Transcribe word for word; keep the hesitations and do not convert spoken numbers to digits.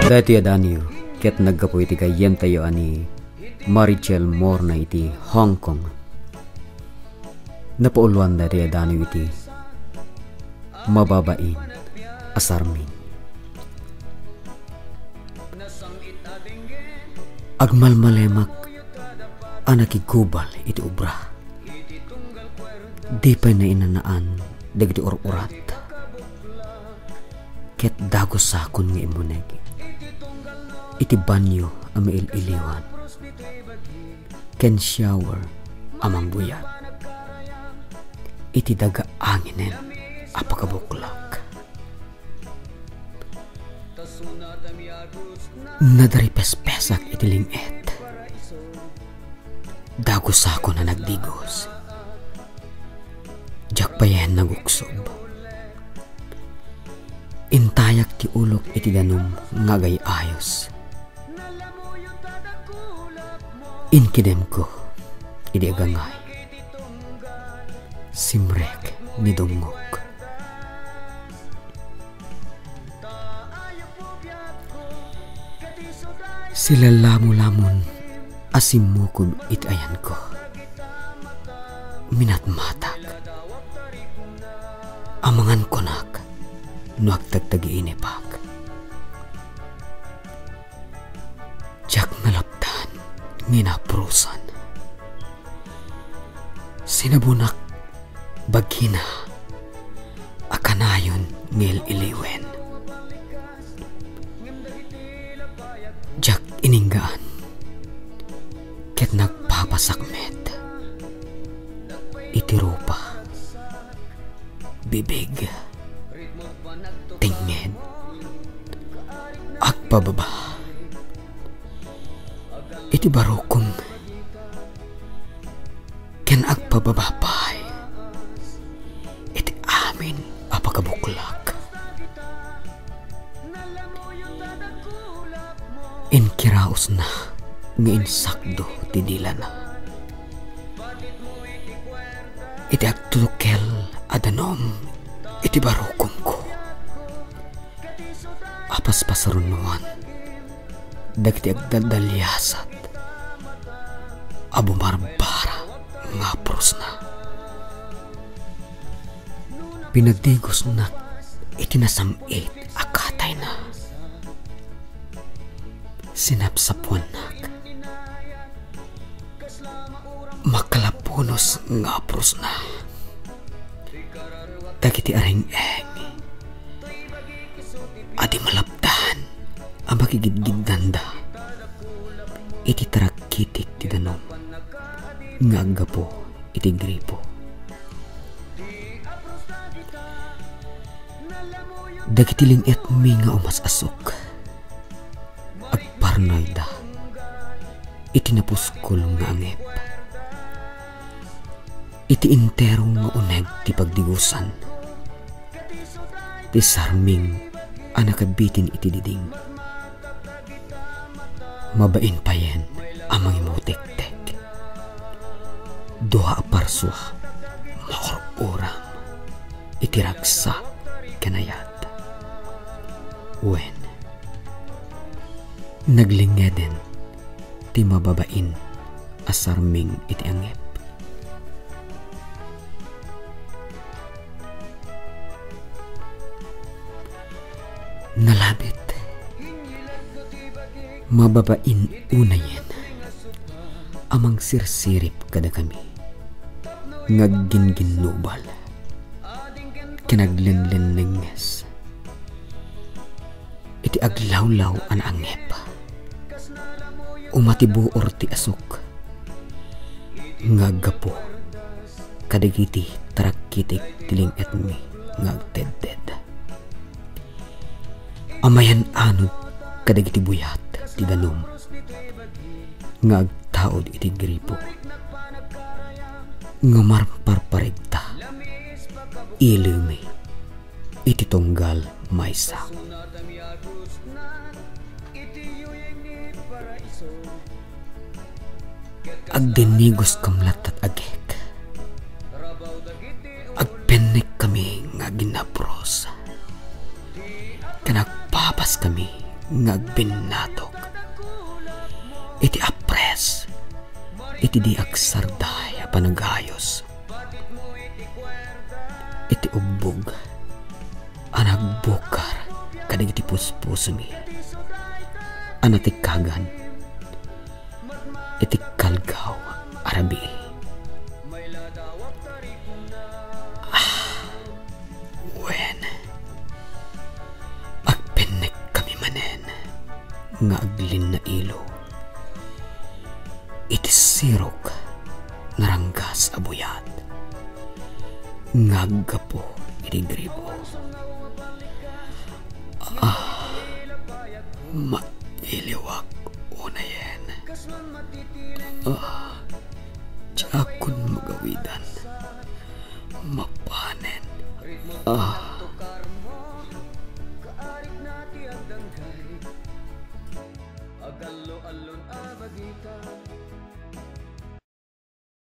Daytoy a danio ket naggapu iti gayyemtayo a ni Marichel Morna iti Hong Kong. Napauloan daytoy a danio iti mababain a sarming. Agmalmalemak a nakigubal iti obra. Di pay nainanaan dagiti ur-urat. Ket dagusakon nga immuneg iti banio a mail-iliwan ken shower a mangguyat iti daga anginen a pakabuklak. Nadaripespesak iti ling-et. Dagusakon a nagdigos. Diak payen naguksob. Intayak ti ulok iti danum nga agay-ayos. Inkidemko idi agangay. Simrek ni dungngok. Silalamolamon a simmukob iti ayanko. Minatmatak. Amangan kunak no agtagtagiinipak. Diak nalapdan nga inapurosan. Sinabonak bagina a kanayon nga il-iliwen. Diak ininggaan ket nagpapasak met iti rupa, bibig, tingnged, agpababa iti barukom ken agpababa pay iti amin a pakabuklak. Inkirausna nga insakdo ti dilana. Iti agtutukel a danum iti barukomko, apaspasarunoan dagiti agdaldaliasat a bumarbara nga purosna. Pinadigosnak iti nasam-it a katayna. Sinapsapuannak. Makalapunos nga purosna dagiti areng-eng a di malapdan a makigidgiddanda iti tarakkitik ti danum nga aggapu iti gripo. Dagiti ling-etmi nga umas-asok, agparnoyda iti napuskol nga angep. Iti intero nga uneg ti pagdigosan, ti sarming a nakabitin iti diding, mabain payen a mangimutektek. Dua a parsua, maur-uram iti ragsak ken ayat. Wen, naglingeden ti mababain a sarming iti angep. Nalabit. Mababain unayen a mangsirsirip kadakami nga aggingginnubal ken aglenlennengnges iti aglawlaw a naangep. Umatibuor ti asok nga aggapu kadagiti tarakkitik ti ling-etmi nga agtedded. Amayan-anod kadagiti buyat ti danum nga agtaud iti gripo nga marparparigta ilimi iti tunggal maysa. Agdinnigoskam latta, agek. Agpennekkami nga aginapuros ken agpapaskami nga agbinnatok iti apres iti di agsarday a panagayos, iti ubbog a nagbukar kadagiti puspusomi a natikkagan iti kalgaw a rabii. Ah, wen, agpennekkami manen nga aglinnailo iti sirok nga ranggas a buyat nga aggapu iti gripo. Ah, mailiwak unayen. Ah, diakon magawidan. Mapanen. Ah. Agallo-allon a bagita.